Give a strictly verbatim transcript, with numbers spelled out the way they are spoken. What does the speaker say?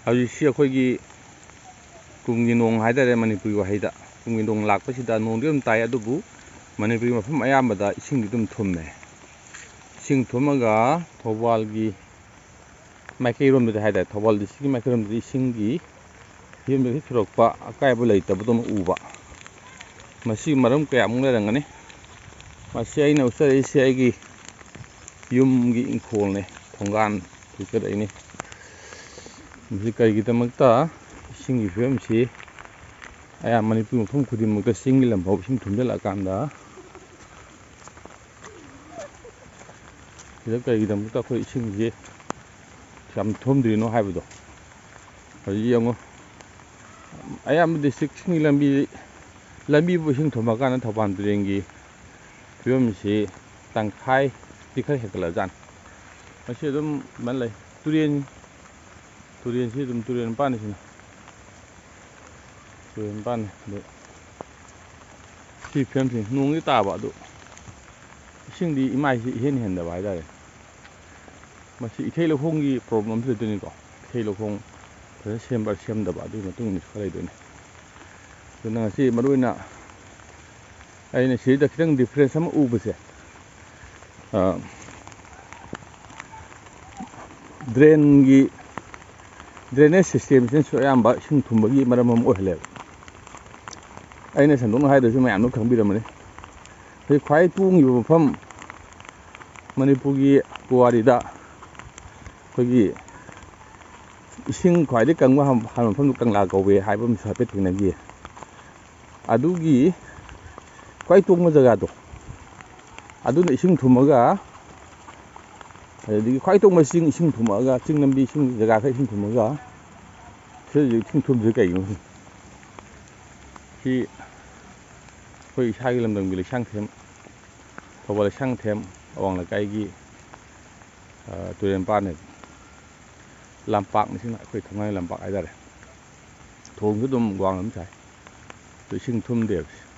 ꯍꯧꯖꯤꯛꯁꯤ ꯑꯩꯈꯣꯏꯒꯤ ꯀꯨꯝꯒꯤ ꯅꯣꯡ ꯍꯥꯏꯇꯥꯔꯦ, ꯃꯅꯤꯄꯨꯔꯒꯤ ꯋꯥꯍꯩꯗ ꯀꯨꯝꯒꯤ ꯅꯣꯡ ꯂꯥꯛꯄꯁꯤꯗ ꯅꯣꯡꯗꯤ ꯑꯗꯨꯝ ꯇꯥꯏ, ꯑꯗꯨꯕꯨ ꯃꯅꯤꯄꯨꯔꯒꯤ ꯃꯐꯝ ꯑꯌꯥꯝꯕꯗ ꯏꯁꯤꯡꯗꯤ ꯑꯗꯨꯝ ꯊꯨꯝꯃꯦ꯫ ꯏꯁꯤꯡ ꯊꯨꯝꯃꯒ ꯊꯧꯕꯥꯜꯒꯤ ꯃꯥꯏꯀꯩꯔꯣꯝꯗꯗꯤ ꯍꯥꯏꯇꯥꯔꯦ, ꯊꯧꯕꯥꯜ ꯗꯤꯁꯇ꯭ꯔꯤꯛꯀꯤ ꯃꯥꯏꯀꯩꯔꯣꯝꯗꯗꯤ ꯏꯁꯤꯡꯒꯤ ꯐꯤꯕꯝꯗ ꯊꯣꯏꯗꯣꯛꯄ ꯑꯀꯥꯏꯕ ꯂꯩꯇꯕꯗꯧꯅ ꯎꯕ꯫ ꯃꯁꯤ ꯃꯔꯝ ꯀꯌꯥꯃꯨꯛ ꯂꯩꯔꯝꯒꯅꯤ꯫ ꯃꯁꯤ ꯑꯩꯅ ꯎꯠꯆꯔꯛꯏꯁꯦ ꯑꯩꯒꯤ ꯌꯨꯝꯒꯤ ꯏꯪꯈꯣꯜꯅꯦ, ꯊꯣꯡꯒꯥꯟ ꯎꯠꯆꯔꯛꯏꯅꯤ꯫ ꯃꯁꯤ ꯀꯔꯤꯒꯤꯗꯃꯛꯇ ꯏꯁꯤꯡꯒꯤ ꯐꯤꯕꯝꯁꯤ ꯑꯌꯥꯝꯕ ꯃꯅꯤꯄꯨꯔ ꯃꯐꯝ ꯈꯨꯗꯤꯡꯃꯛꯇ ꯆꯤꯡꯒꯤ ꯂꯝꯐꯥꯎ ꯏꯁꯤꯡ ꯊꯨꯝꯖꯤꯜꯂꯛꯑꯀꯥꯟꯗ ꯁꯤꯗ ꯀꯔꯤꯒꯤꯗꯃꯛꯇ ꯑꯩꯈꯣꯏ ꯏꯁꯤꯡꯁꯦ ꯌꯥꯝ ꯊꯨꯝꯗ꯭ꯔꯤꯅꯣ ꯍꯥꯏꯕꯗꯣ ꯍꯧꯖꯤꯛ ꯌꯦꯡꯉꯨ꯫ ꯑꯌꯥꯝꯕ ꯗꯤꯁꯇ꯭ꯔꯤꯛꯁꯤꯡꯒꯤ ꯂꯝꯕꯤ, ꯂꯝꯕꯤꯕꯨ ꯏꯁꯤꯡ ꯊꯨꯝꯃꯀꯥꯟꯗ ꯊꯧꯕꯥꯜ ꯇꯨꯔꯦꯜꯒꯤ ꯐꯤꯕꯝꯁꯤ ꯇꯪꯈꯥꯏꯗꯤ ꯈꯔ ꯍꯦꯟꯒꯠꯂꯕꯖꯥꯠꯅꯤ꯫ ꯃꯁꯤ ꯑꯗꯨꯝ ꯑꯗꯨꯃꯥꯏꯅ ꯂꯩ꯫ ꯇꯨꯔꯦꯟ, ꯇꯨꯔꯦꯟꯁꯤ ꯑꯗꯨꯝ ꯇꯨꯔꯦꯟ ꯃꯄꯥꯟꯅꯤꯁꯤꯅ꯫ ꯇꯨꯔꯦꯟ ꯃꯄꯥꯟꯅꯤ꯫ ꯑꯗꯨ ꯁꯤ ꯐꯤꯕꯝꯁꯤ ꯅꯣꯡꯗꯤ ꯇꯥꯕ, ꯑꯗꯨ ꯏꯁꯤꯡꯗꯤ ꯏꯃꯥꯏꯁꯤ ꯏꯍꯦꯟ ꯍꯦꯟꯗꯕ ꯍꯥꯏꯇꯥꯔꯦ꯫ ꯃꯁꯤ ꯏꯊꯩ ꯂꯧꯈꯣꯡꯒꯤ ꯄ꯭ꯔꯣꯕ꯭ꯂꯦꯝꯁꯨ ꯂꯩꯗꯣꯏꯅꯤꯀꯣ꯫ ꯏꯊꯩ ꯂꯧꯈꯣꯡ ꯐꯖꯅ ꯁꯦꯝꯕ꯭ꯔꯥ ꯁꯦꯝꯗꯕ, ꯑꯗꯨꯒꯤ ꯃꯇꯨꯡ ꯏꯟꯅꯁꯨ ꯈꯔ ꯂꯩꯗꯣꯏꯅꯤ꯫ ꯑꯗꯨꯅ ꯉꯁꯤ ꯃꯔꯨ ꯑꯣꯏꯅ ꯑꯩꯅ ꯁꯤꯗ ꯈꯤꯇꯪ ꯗꯤꯐ꯭ꯔꯦꯟꯁ ꯑꯃ ꯎꯕꯁꯦ, ꯑ, ꯗ꯭ꯔꯦꯟꯒꯤ, ꯗ꯭ꯔꯦꯅꯦꯖ ꯁꯤꯁꯇꯦꯝꯁꯤꯅꯁꯨ ꯑꯌꯥꯝꯕ ꯏꯁꯤꯡ ꯊꯨꯝꯕꯒꯤ ꯃꯔꯝ ꯑꯃ ꯑꯣꯏꯍꯜꯂꯦꯕ꯫ ꯑꯩꯅ ꯁꯟꯗꯣꯛꯅ ꯍꯥꯏꯗ꯭ꯔꯁꯨ ꯃꯌꯥꯝꯅ ꯈꯪꯕꯤꯔꯝꯃꯅꯤ꯫ ꯍꯧꯖꯤꯛ ꯈ꯭ꯋꯥꯏ ꯇꯣꯡꯉꯤꯕ ꯃꯐꯝ ꯃꯅꯤꯄꯨꯔꯒꯤ ꯄꯨꯋꯥꯔꯤꯗ ꯑꯩꯈꯣꯏꯒꯤ ꯏꯁꯤꯡ ꯈ꯭ꯋꯥꯏꯗꯒꯤ ꯀꯪꯕ ꯍꯥꯟ-, ꯍꯥꯟꯕ ꯃꯐꯝꯗꯨ ꯀꯪꯂꯥ ꯀꯧꯋꯦ ꯍꯥꯏꯕ ꯑꯃꯁꯨ ꯍꯥꯏꯐꯦꯠ ꯊꯦꯡꯅꯈꯤ꯫ ꯑꯗꯨꯒꯤ ꯈ꯭ꯋꯥꯏ ꯇꯣꯡꯕ ꯖꯒꯥꯗꯣ, ꯑꯗꯨꯅ ꯏꯁꯤꯡ ꯊꯨꯝꯃꯒ, ꯑꯗꯨꯗꯒꯤ ꯈ꯭ꯋꯥꯏ ꯇꯣꯡꯕ ꯆꯤꯡ ꯏꯁꯤꯡ ꯊꯨꯝꯃꯛꯑꯒ, ꯆꯤꯡ ꯂꯝꯕꯤ ꯏꯁꯤꯡ ꯖꯒꯥ ꯈꯔ ꯏꯁꯤꯡ ꯊꯨꯝꯃꯒ, ꯁꯤꯗ ꯍꯧꯖꯤꯛ ꯏꯁꯤꯡ ꯊꯨꯝꯗ꯭ꯔꯤ ꯀꯩꯒꯤꯅꯣ ꯈꯪꯗꯦ꯫ ꯁꯤ ꯑꯩꯈꯣꯏ ꯏꯁꯥꯒꯤ ꯂꯝꯗꯝꯒꯤ ꯂꯩꯁꯥꯡꯊꯦꯝ, ꯊꯧꯕꯥꯜ ꯂꯩꯁꯥꯡꯊꯦꯝ ꯑꯋꯥꯡ ꯂꯩꯀꯥꯏꯒꯤ, ꯑ, ꯇꯨꯔꯦꯜ ꯃꯄꯥꯟꯅꯦꯕ꯫ ꯂꯝꯄꯥꯛꯅꯤ ꯁꯤꯅ, ꯑꯩꯈꯣꯏ ꯊꯣꯡꯒꯥꯟꯒꯤ ꯂꯝꯄꯥꯛ ꯍꯥꯏꯇꯥꯔꯦ꯫ ꯊꯣꯡꯁꯨ ꯑꯗꯨꯝ ꯋꯥꯡꯅ ꯑꯗꯨꯝ ꯁꯥꯏ꯫ ꯑꯗꯨ ꯏꯁꯤꯡ ꯊꯨꯝꯗꯦꯕ꯫